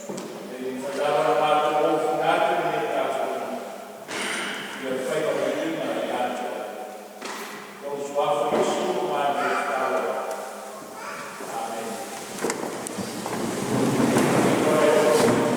E le mafai lava ona matou ofiina atu lenei tapuaiga i le faiva o viiga ia te Oe. I lou Suafa Iesu matou tatalo ai. Amene. Viia le Atua.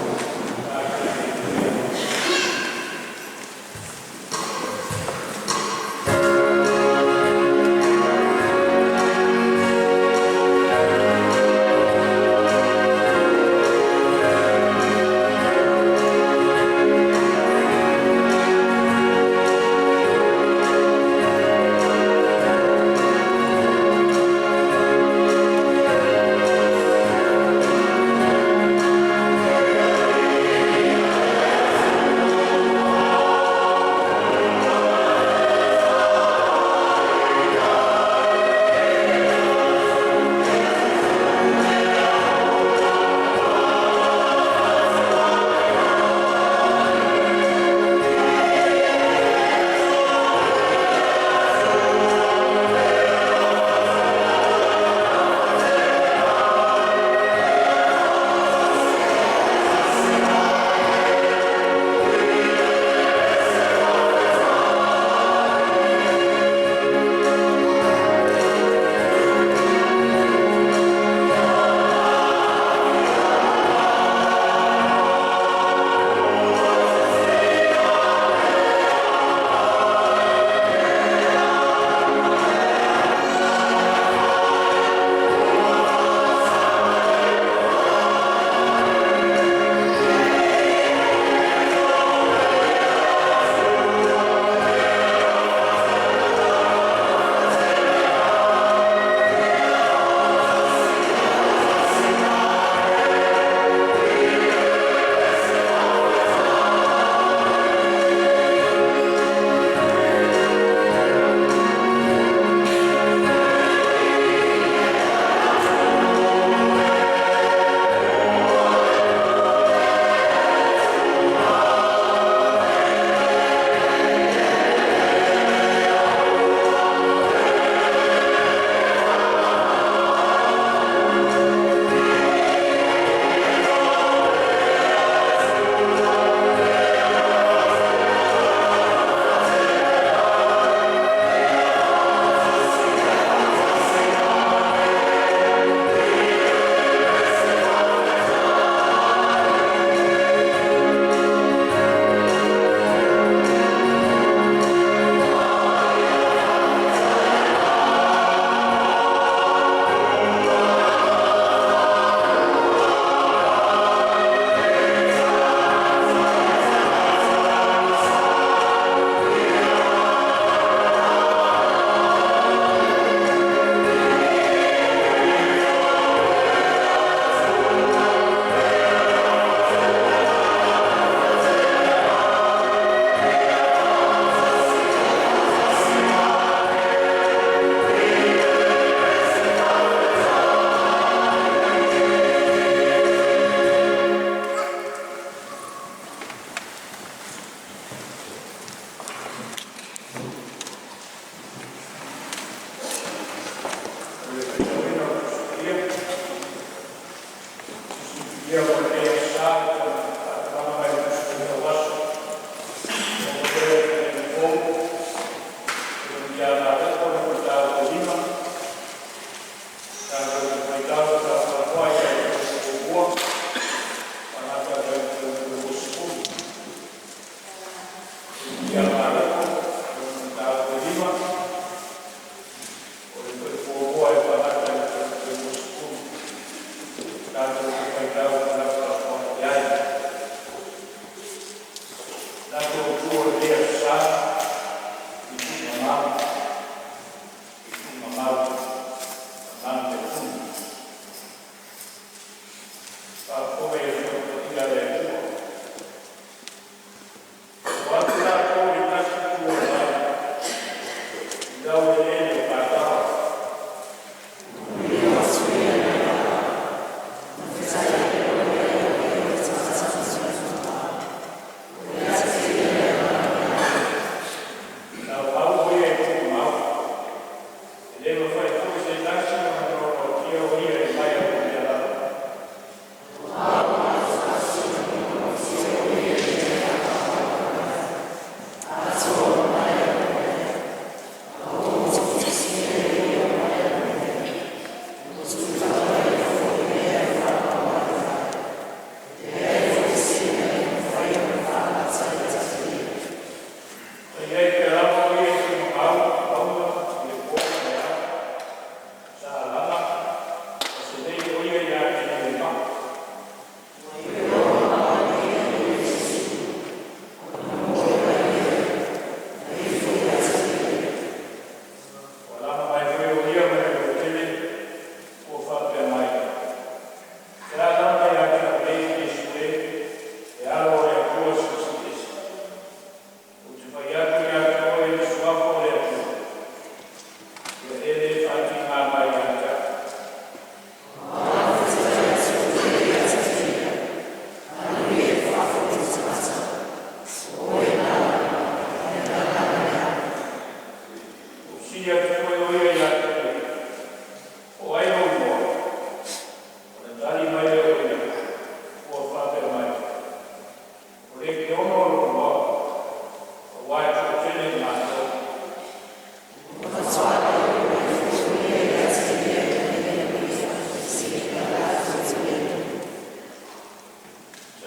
Mo le faitauina o le Tusi Paia mo lenei aso Sa e pei ona faatulaga mai e le Tusi Faitau Aso o lo o fou, o le a Mareko mataupu 5, tatou te faitau felafolafoai i le aso 1 amata mai i le 20. Ia Mareko mataupu 5, o le amata mai le 20 tatou te faitau felafolafoai i ai. Tatou o i lenei aso Sa i tuugamau, i tuugamau ma manuia. Faafofoga le Afioga Paia a le Atua, ua o atu latou i le tasi itu o le vai i laueleele o Pataga. Naufau o ia i tuugamau, e le mafai foi e se tasi ona noanoatia o ia mai mea lava.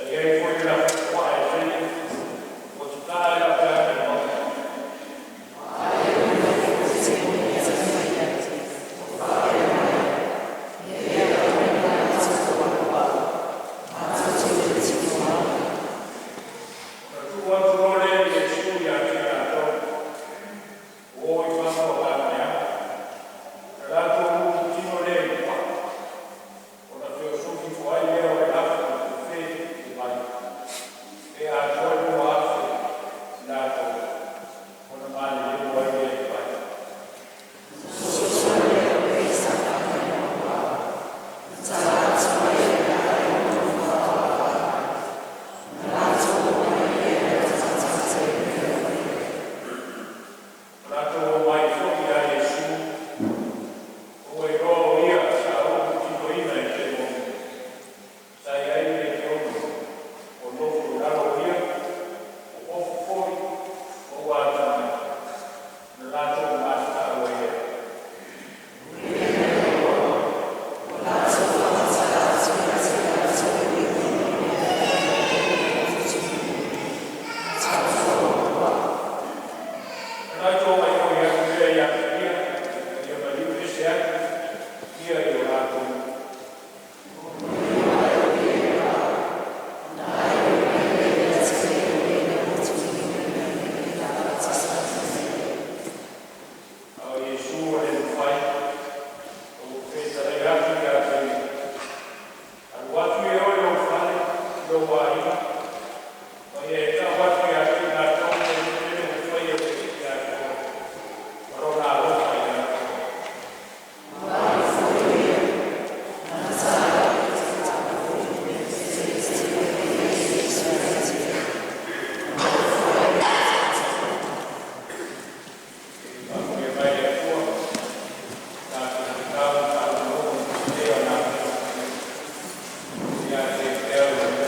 Sa i ai foi le lafupuaa e tele ua tataa ai lapeaga i le maota. Ona tuu atu loa lea o Iesu ia te i latou, ua o i fafo a tapaneaga. Na latou ulututino lea i le puaa, ona feosofi ifo ai lea o le lafi fefe i le vai, pe atoa le 2,000 i latou, ona malelemo ai lea i le vai. Na latou omai foi ia Iesu, ma ua iloa o Ia sa ulututinoina e temoni. Sa i ai le lekione o nofo i lalo o ia, ua ofu foi ma ua atamai. Na latou matatau ai lea. Ona latou gaioioi atu lea ia Afelia, ina ia maliu ese atu ia i o latou nuu. A o Iesu ua le mafai ona fetalai atu ia te ia, alu atu e o i lou fale i lou aiga, ma ia e tau atu ia te i latou le mea lele ua faia e le Alii ia te oe, ma Lona alofa ia te oe.” Faamanuia mai le Atua i le tatou matau ma faalogologo i le lelei o le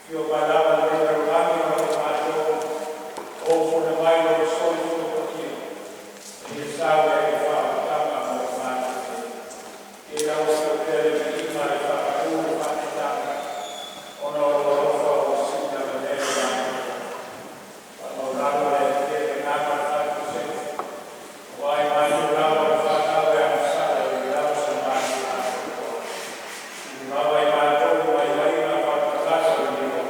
Afio mai lava lenei lalolagi ma i matou ofuna mai lou soifua paia, seia sao i ai le faaolataga mo i matou nei. I lau Afio pea le viiga, le faapapū, le faaneetaga, ona o lou alofa ua sili lavalea i le matou ola. Faamaualalo le Alii e le agaga o le faatuasega, aua o i matou lava o le fanau e agasala e leai lava so matou atoatoa. Tumu lava i matou i vaivaiga faaletagata o lenei ola.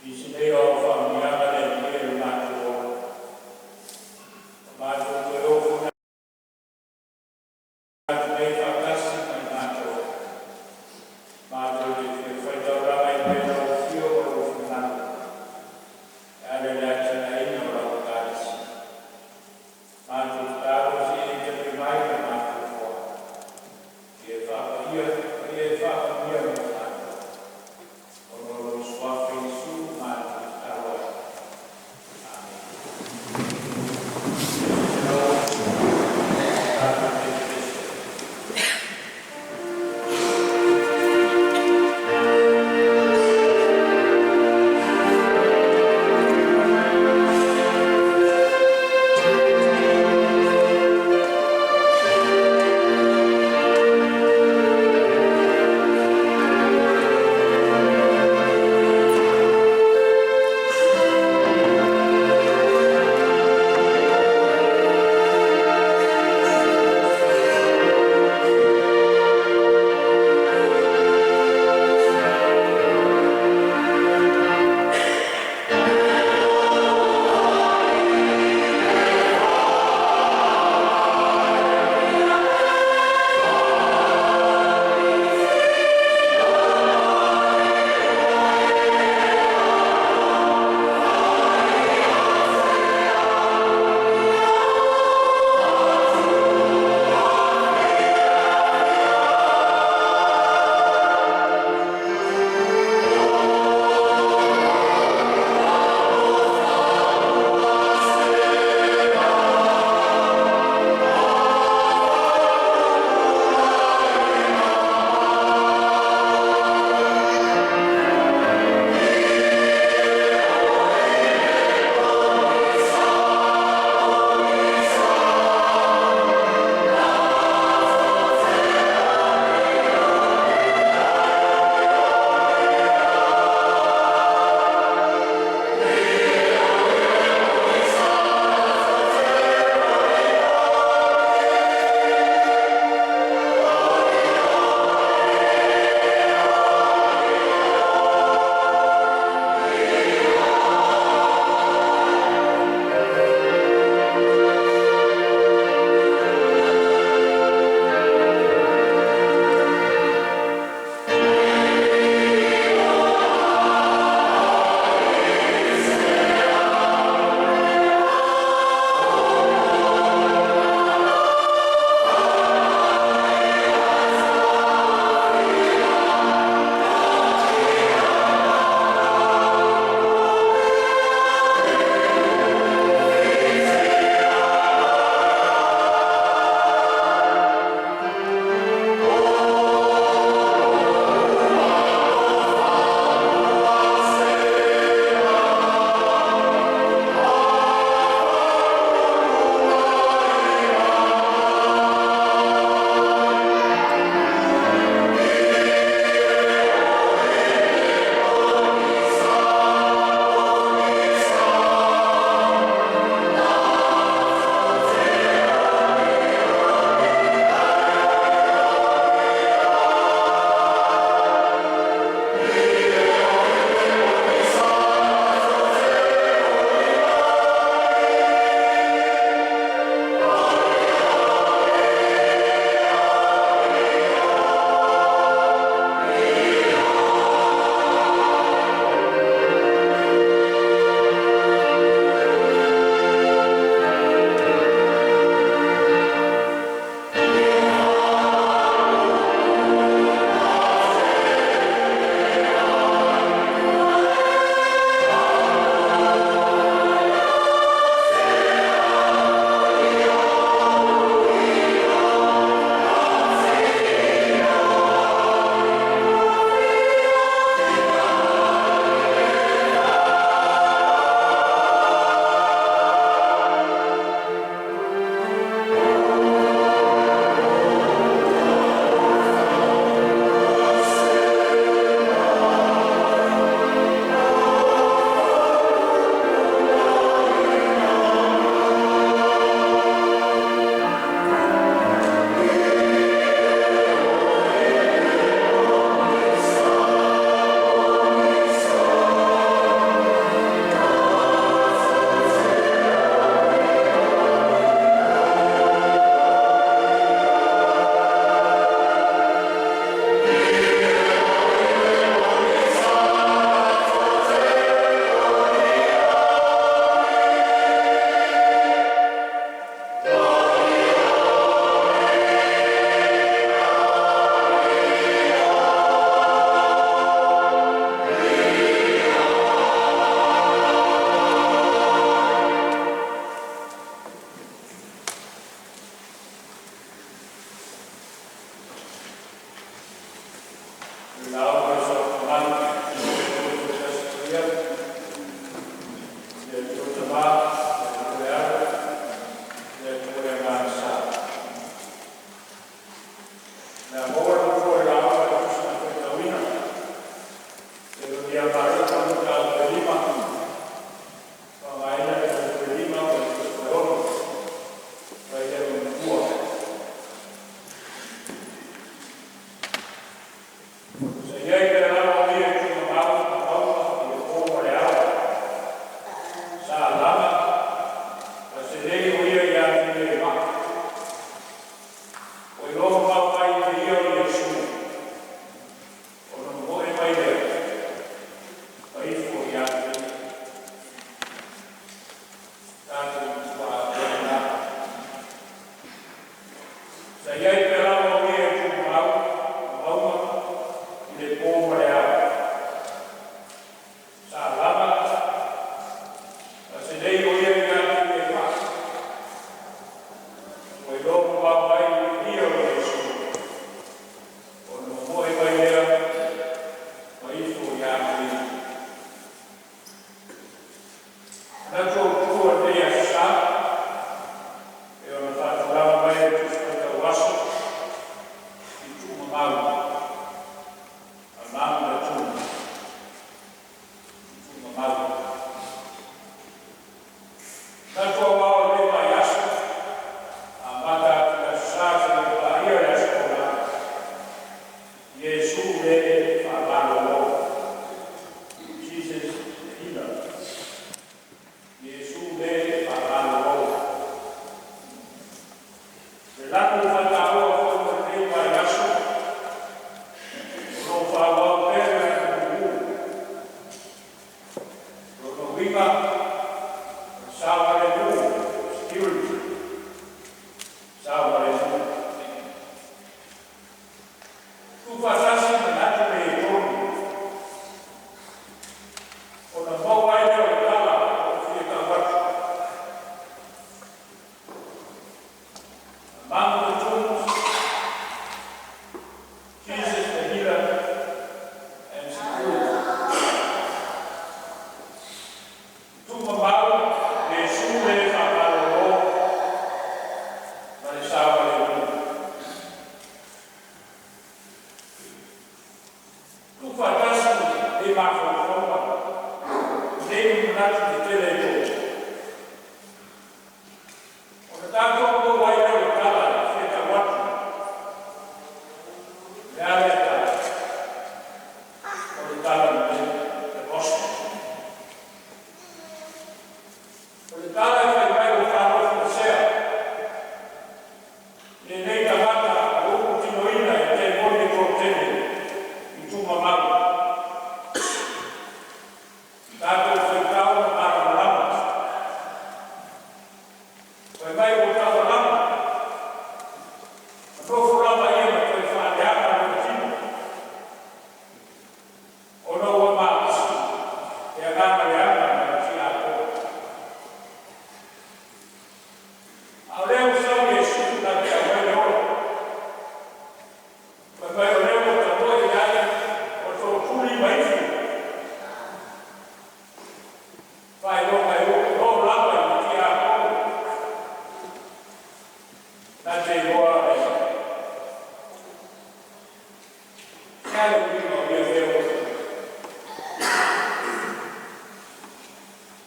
Nisi nei o au faamanuiaga le Atua i lo matou ola, ua matou toe ofuina atu nei faatasi ma i matou, matou te fia faitaulaga ai pea i Lou afio ma Lou finagalo e ala i le atinaeina o lau Ekalesia. Matou tatalo se i e tali mai le matou foai, ia e faapaia ma ia e faamanuia mo matou, ona o lou Suafa Iesu matou. Uiga, o le saogalemu, security, saogalemu. Tuufaatasi manatu nei e tolu, ona maua ai lea o le tala o lo o fia tau atu. Among the tombs, Jesus the healer and security. Tumamau, Iesu le faamalolo ma le saogalemu. Tuufaatasi nei mafaufauga, nei manatu tetele e tolu, ona tatou maua ai lea o le tala e fia tau atu. Le a lea tala? O le tala lelei, the gospel. O le tala e fai mai ua faalofumasea lenei tagata ua utinoina e temoni e toatele i tumamau. Tatou faitau ma malamalama. Fai mai ua taualama, ma nofo lava ia ma toe faaleaga lona tino, ona ua malosi le agaga leaga ma le tiakono. A o lea ua sau Iesu na te aumai le ola. Fai mai o lea ua tamoe ia ia o tootuli ma ifi. Faailoga e oo lava i le tiakono na te iloa le se a le uiga o ia mea ua tutupu.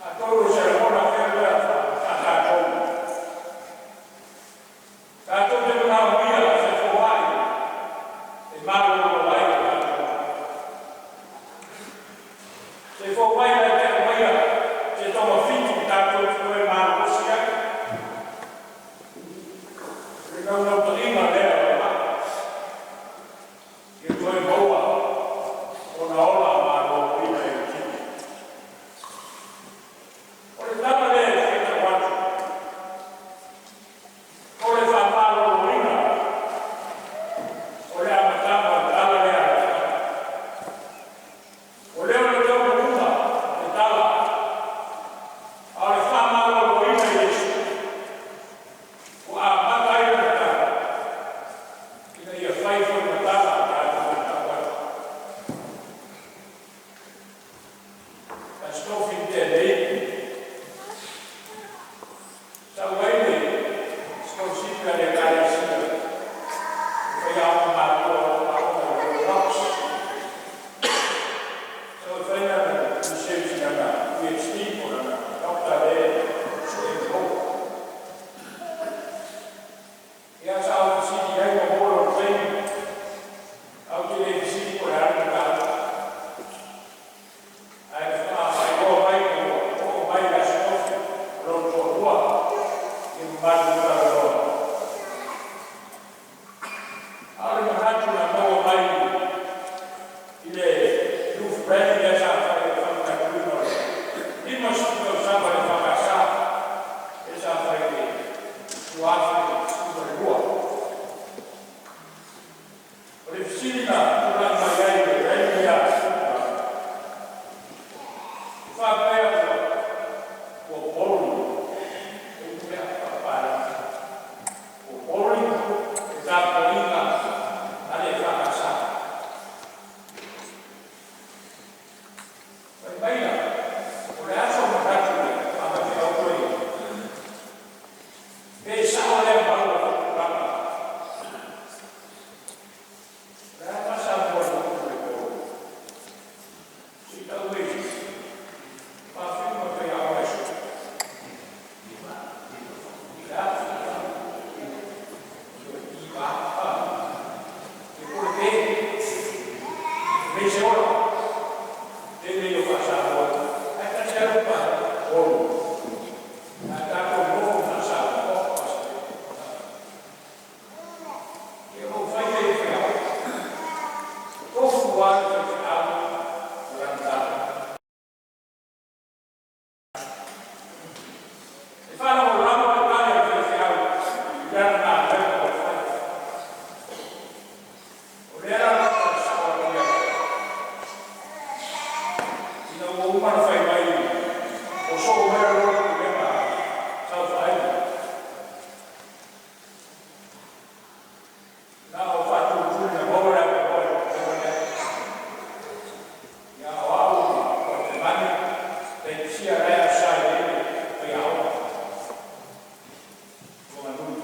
Atonu o se lagona fea faatatou. Tatou te manaomia se foai e malolo ai o tatou. Se foai na te aumaia se togafiti tatou te toe malolosi ai. Le naunautaiga lea o le mai. Ia toe maua ona ola maloloina i le tino. O le tala lea e fia tau atu. O le faamaloloina o le amataga o le tala lea a le tagata. O lea o le taunuuga o le tala, a o le faamaloloina i Iesu, ua amata ai lana tala, ina ia fai foi ma tala a tatou tau atu. Aso Tofi na tea nei, sau ai le sikolasipi a le Ekalesia, e faiaoga matutua o aoga i Knox. Sau e fai lana research i lana PhD po o lana doctor lea sue i lou. Ia sa ou fesili ai ua maua lona taimi. Ae ou te le fesili po o le a le mataupu. Ae na faailoa mai ua oo mai le Aso Tofi o lona toalua i mamalu talaloa. A o le manatu na maua mai i le youth rally lea sa fai e faamanatuina o le 50 tausaga o le EFKS lea sa fai i le 2012. O le fesili na tulai mai ai le rally lea, faapea ua boring, e upu lea faapalagi. Ua boring le tapuaiga a le EFKS. Fai maia, o le aso manatu Faalagolago le tali a le faifeau i lana galuega ua fai. O lea la ou te tali atu ai, ina ua uma ona fai mai o soo mea loa le pulega saofaiga, na o faatulutulu ina maua le avanoa i le pulega lea. Ia o au o Temani Taitisia la e aosa ai nei le faiaoga o Fagalii.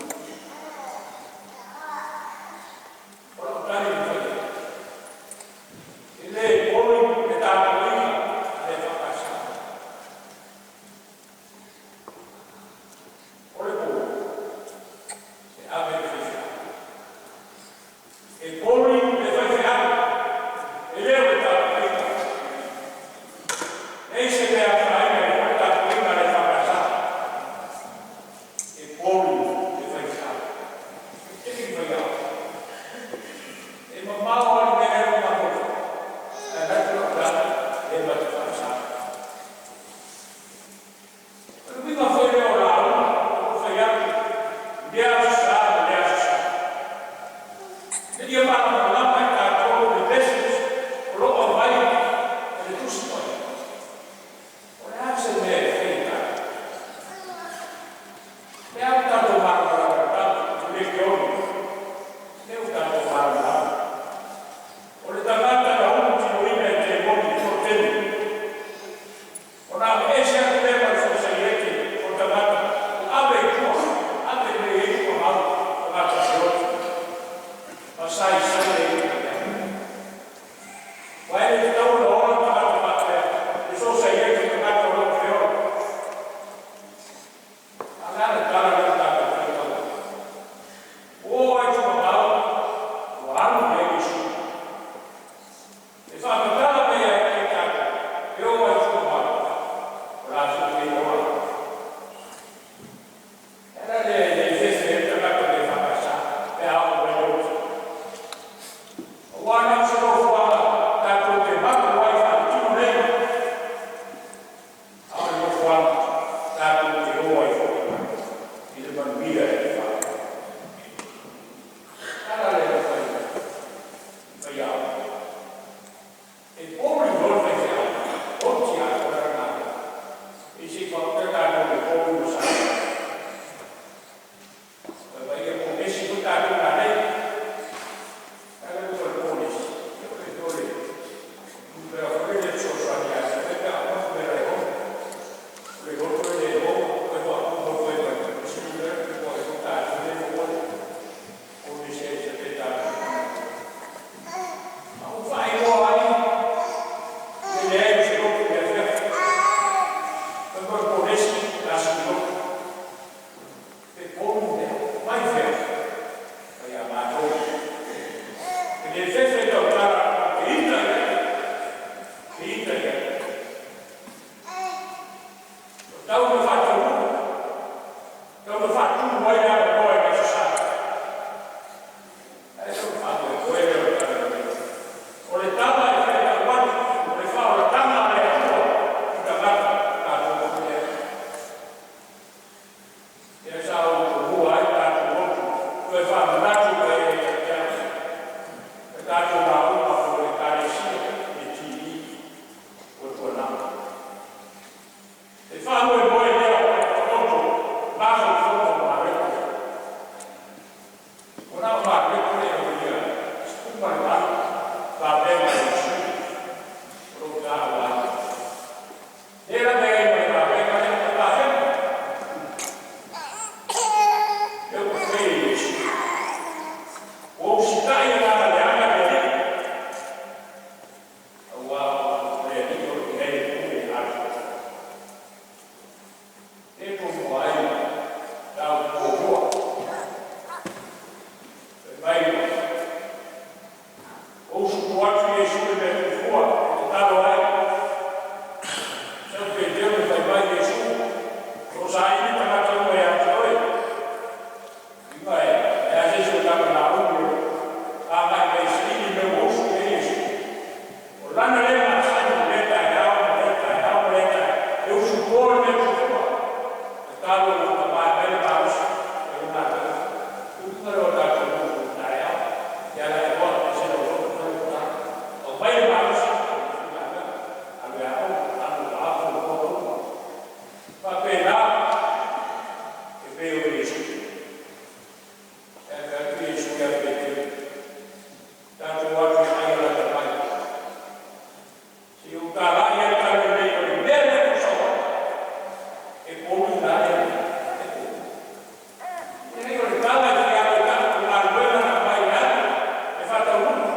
O lau tali na fai ai, e le boring le tapuaiga a le EFKS. O le boring, e ave i le faifeau. E boring le faifeau, e le o le tapuaiga. E leai se mea e afaina ai fua le tapuaiga a le EFKS. E boring le faifeau. E le faiaoga. E mamao lava le mea lea e mafaufau, ae alu atu lau tala, le ma te faasa. O le uiga foi lea o lauga o fai atu i lea Aso Sa ma lea Aso Sa. Ina ia malamalama i tatou le message o lo o aumai e le Tusi Paia. O le a se mea e fai e tatou? Le a le tatou malamalama tatou le teori, lea ua tatou malamalama. O le tagata na ulutinoina e temoni e toatele, ona aveese atu lea ma le sosiaiete o tagata, ave i tua, ave le i ai tuamau tagata feoti, ma saisai ai i le Ua e le tatau ona ola tagata faapea, le sosiaiete o tagata o lo o feola. A le a le tala lea o tatou faitau ai? O ai tumamao, ua alu i ai Iesu. E faamatala mai ai ia i tatou, e o ai tumamao, o la foi e ola. E ala lea e le fefe ai le tagata o le EFKS pe a oo mai le oti. Aua na o se nofoaga tatou te mapu ai faaletino nei, a o le nofoaga tatou te o ai foi i le manuia e le faapea. Ala lea na fai faiaoga. E boring loa le faifeau, oti atoa le galuega. E se i faaopea tatou i le boring o sa. Fai mai ia ponesi foi tatou nanei. Ale ua le ponesi, ia o le numera foi lele e fesoasoani ia te oe pe a uma le numera e 6. O le loto e le maua, oe faaupu foi mai isi numera pe po ai foi tatou le maua le ponesi ai se pe tatou. A ua faailoa ai le leai o se loto i le afiafi. Fai mai o le ponesi la sikiloto. Pe boring lea, mai fea, mai a matou. E le fefe tautala te ita i ai, te ita i ai. O tau na faataunuu, tau na faatumu ai le avanoa i le Aso Sa. Ae tau faamoemoe lea o le tala lelei. O le tala e faitau atu, o le faaolataga a le Atua i tagata tatou foi lea. Lea sa ou tomua ai tatou motu, toe faamanatu mai ai ia te au. Le tatou lauga o le Ekalesia i le TV ua tuanai. E faamoemoe lea. Tatalo i lou tama e aumai le malosi e fai ai le galuega. O le uiga lea o tatou nonofo taeao e ala e ese lou loto fai lau tatalo. Aumai le malosi e faigaluega, alu e aoga, alu o a fuafua uma. E faapena e pei o Iesu. Ae fai atu Iesu ia Peteru, tatou o atu e ai e lata mai. Se i ou talai ai le talalelei o le mea lea e tau sau ai. E polu la le e polu. Leai o le tala e fia alu e tau o le galuega na aumai e alu e faataunuu.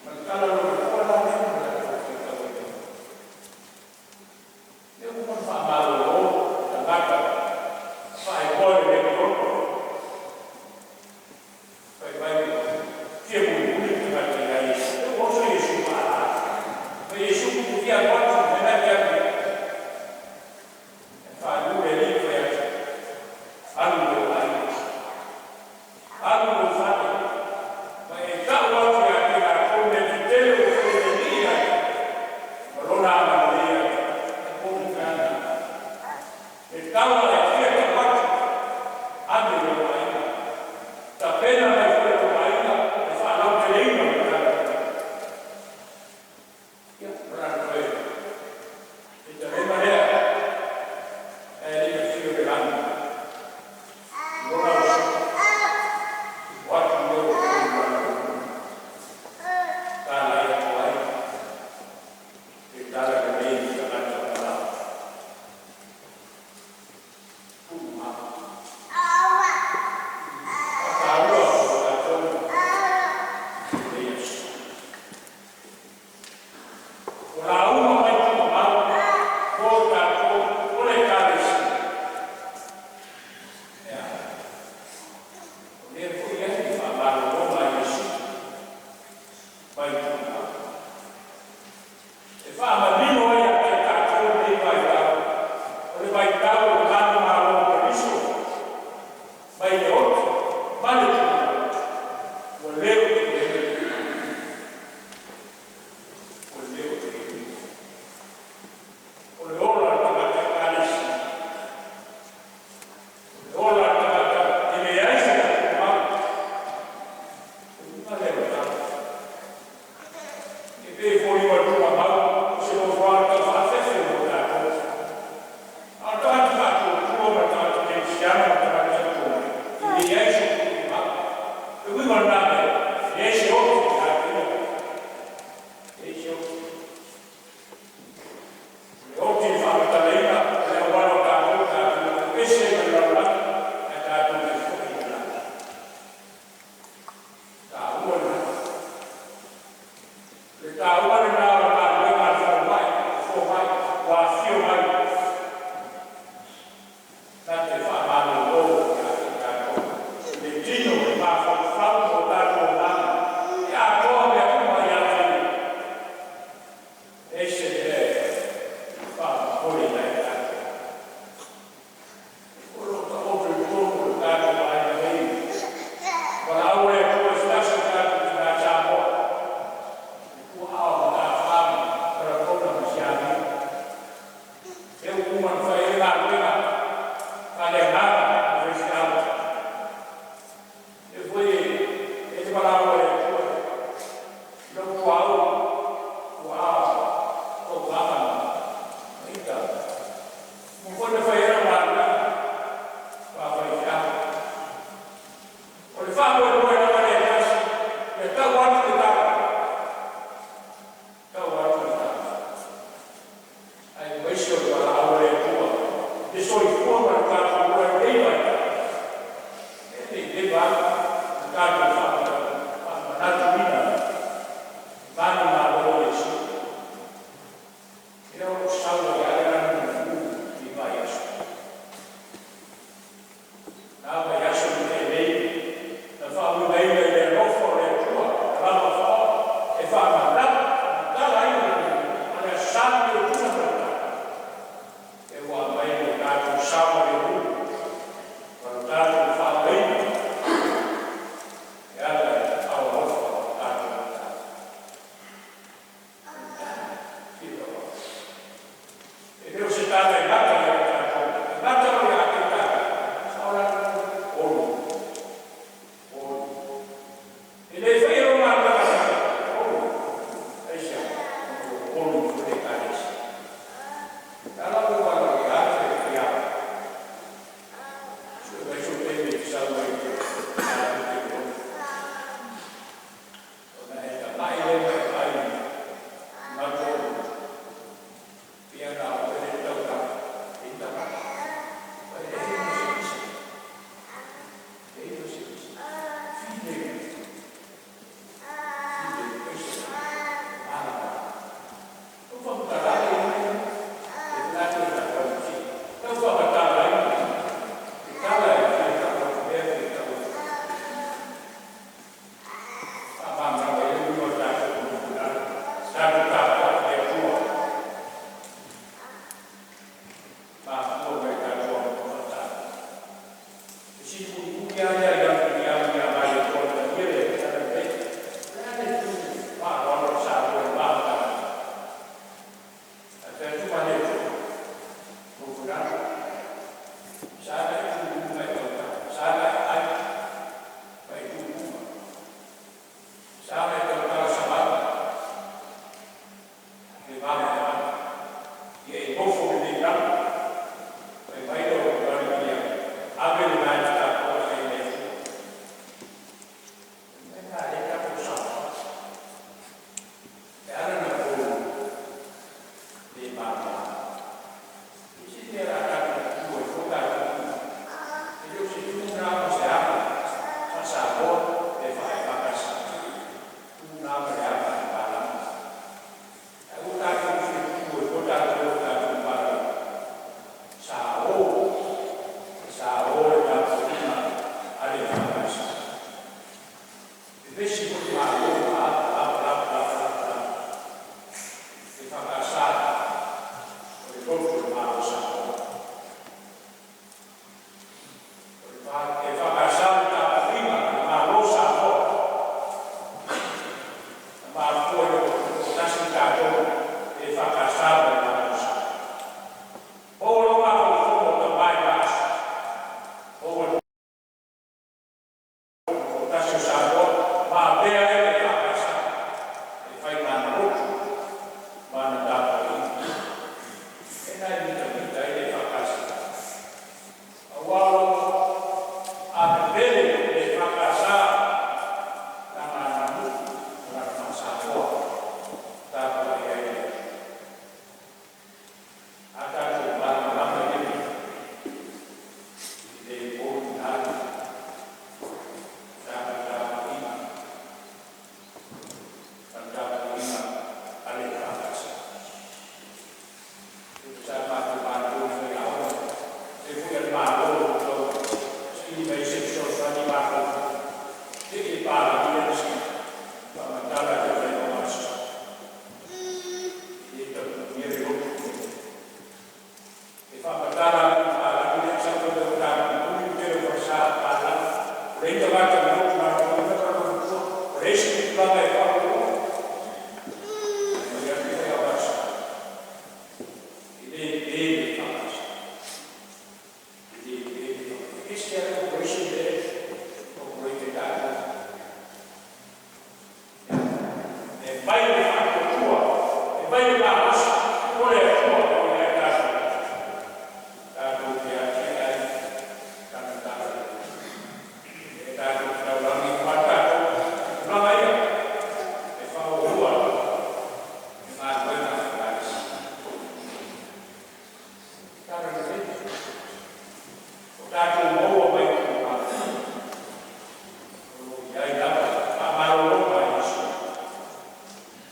Ma le tala lona lua la lea ma le latou faitau ai nei. Lea ua uma ona faamalolo tagata faaigoa i le legiona. Fai mai ua fia mulimuli le tagata ia Iesu. Lea ua oso Iesu i vaa. Ma Iesu ou te fia alu atu i le mea la e te alu i ai. Ae faaiu le Alii ma fai atu, alu i lou aiga, alu i lou fale, ma e tau atu ia te i latou mea tetele ua faia e le Alii ia te oe, ma lona agalelei ia te oe. E momoli le agaga. Le tala e fia tau atu, ave i lou aiga. Tapena mai foi e lou aiga le faalauteleina o le tala lea. Ia, ona toe fetalaiga lea, ae le i afio i le lagi lona usoga, o atu lea ua tolu talai atu ai le talalelei i tagata palota. Tuumama. Faataua o tatou lenei aso. O lauga mai tuuamau mo tatou o le Ekalesia. Ea, o lea foi e i ai le faamalologa a Iesu mai tuumau. E faamanino ai ia te tatou lenei vaitau, o le vaitau o le manumalo o Keriso mai le oti ma le tuumau, ua le o toe i ai le tuumau. Ua le o toe i ai le tuumau. O le ola o le tagata Ekalesia, o le ola o le tagata e leai se tuumau. O le uiga lea o le tala. E pei e foliga o le tuuamau o se nofoaga. Le malamalama. I se mea o le a tatou tutu ai fua tatou uma? E le o se tu lena ma se aga faa-Samoa pe faa-EFKS. Tu na ma le aga a le palagi. Ae ua tatou fia tutu ai fua tatou i le tatou palagi. Sa o, sa o le tapuaiga a le EFKS. Vevesi foi le Malo ma a ma a bla bla bla bla. EFKS o le loto o le Malo o Samoa. O le EFKS o le tapuaiga a le Malo o Samoa na mafua ina ua tutoatasi tatou e le EFKS ma le Malo o Samoa. Maua lou mafaufauga o tama i na aso, maua le Tutoatasi o Samoa ma avea ai le EFKS e fai ma ana lotu ma ana tapuaiga. O le mea lena e mitamita ai le EFKS, aua o lo o a pepele le EFKS i lana aganuu ma lana faa-Samoa, tapuai ai le atunuu. A tatou malamalama i lea mea, e le po ni galo i le tatou tapuaiga ma le tapuaiga a le EFKS. Sa matou malolo i faiaoga, se i foi a le Malo e tau saili mai ai se fesoasoani matou tee le palagi lea na sii faamatala i le aufaigaluega a le SSOC. E le tau tunia le lotu lenei. E faamatala atu i le palagi lea sau fai mai ua ta mulimuli le tele o falesa o le palagi ua leai ni tagata o le lotu latou te o atu ua leai se tupulaga e faauluulu. Ae fai atu le faiaoga a le SSOC, e le pe le EFKS, e le pe le EFKS. E ese lava le operation lea e operate ai tatou. E fai le faatuatua, e fai le malosi o le Atua o lo o ia i tatou, tatou te atiae ai Lana talalelei. E tatou te taulagi uma lava tatou i tulaga ia e faaauaua le galuega a le Ekalesia. Talalelei, ua tatou maua mai tulaga o lo o i ai lava le faamalologa a Iesu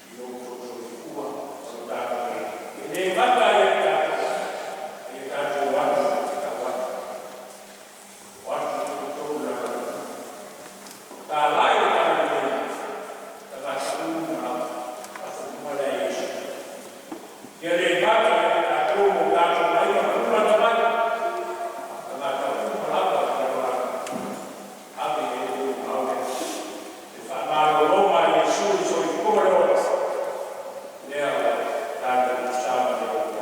i lo outou soifua ma lo tatou ola. E le gata ia i tatou, a ia tatou o atu tatau atu, o atu i totonu o le lalolagi, talai le talalelei i tagata uma lava, faafoliga lea a Iesu. Ia le gata ia i tatou ma o tatou aiga ma nuu lalataga mai, a o tagata uma lava o le lalolagi, ave i ai le loumau lea, le faamalologa a Iesu i le soifua ma le ola, lea ua tatou saogalemu.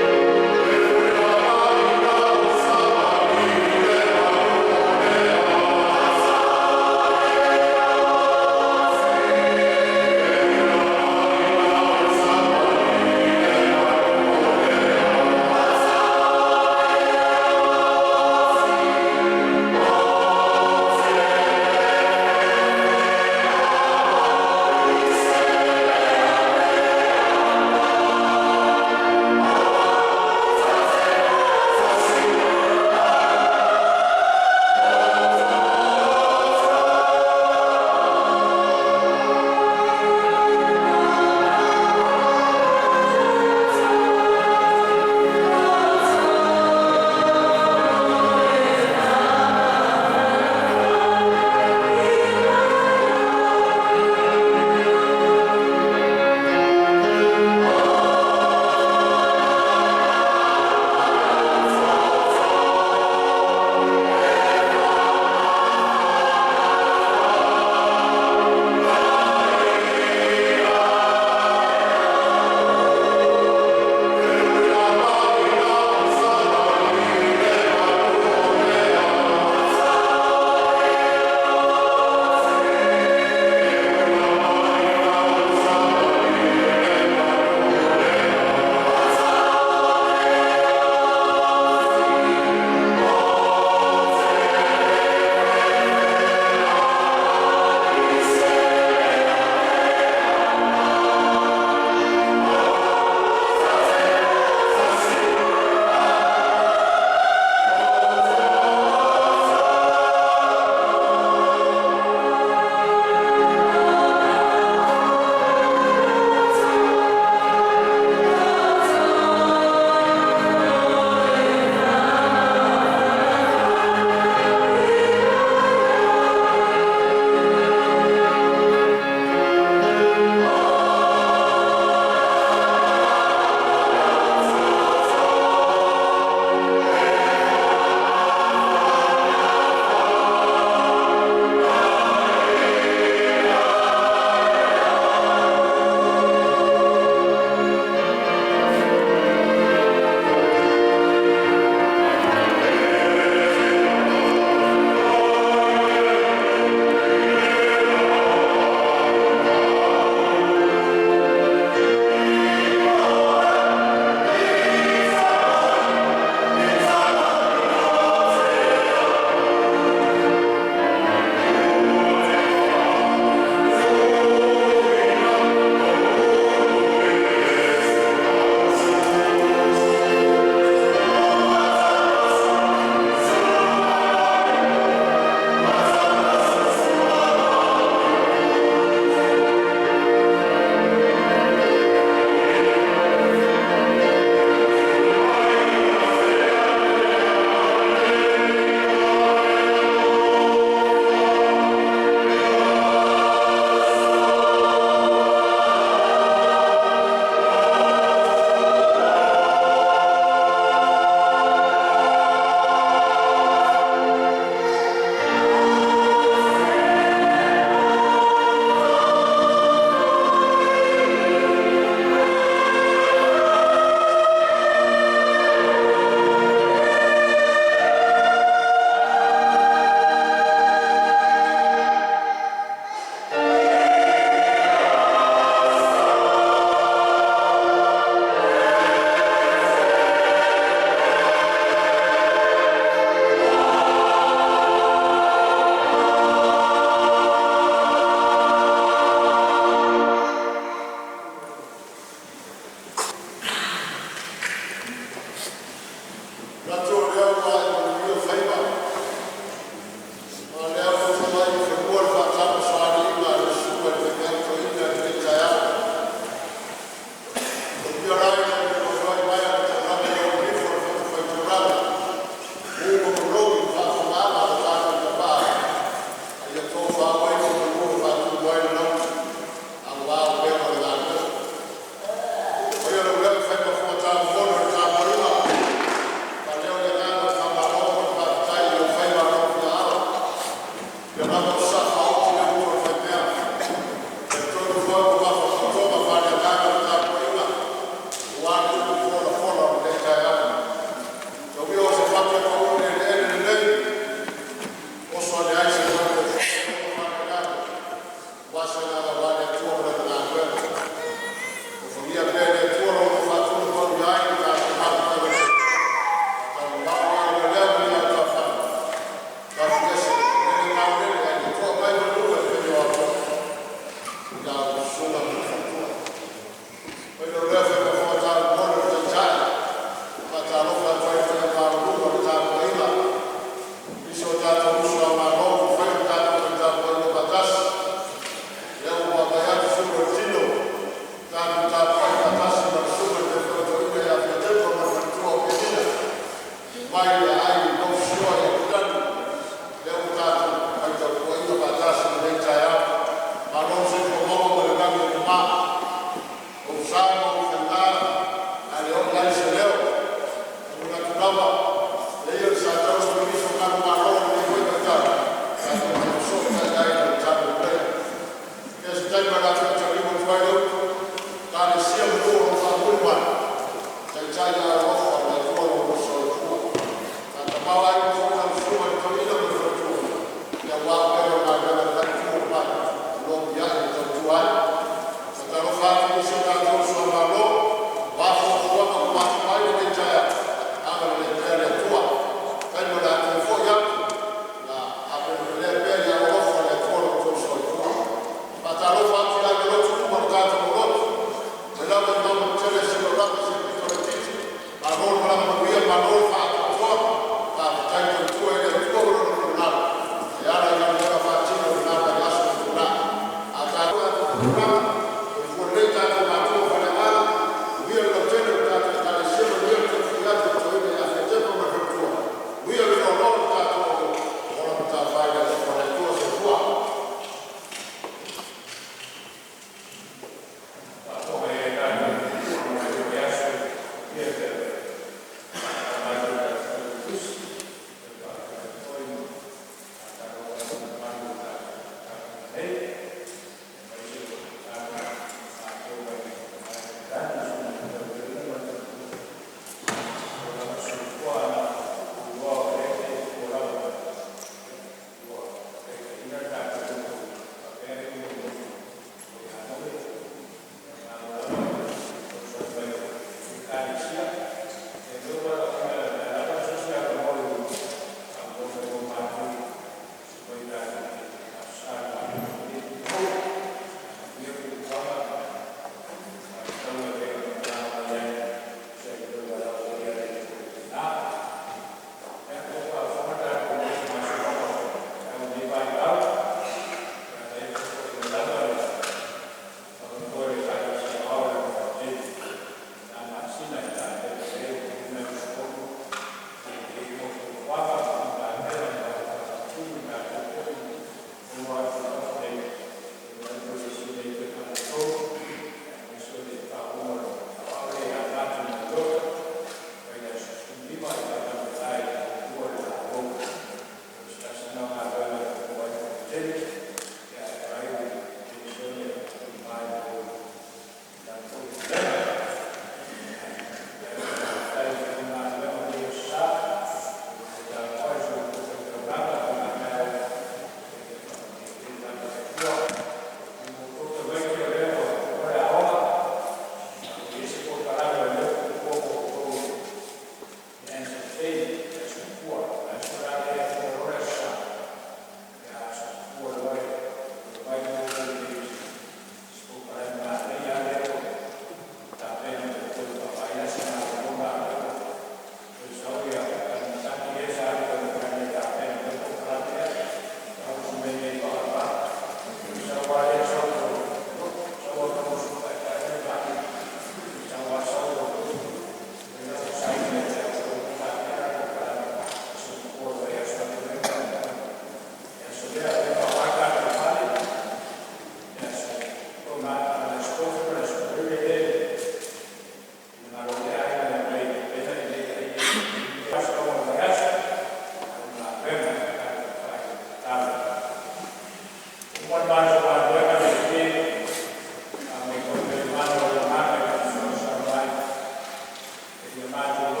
Ia matou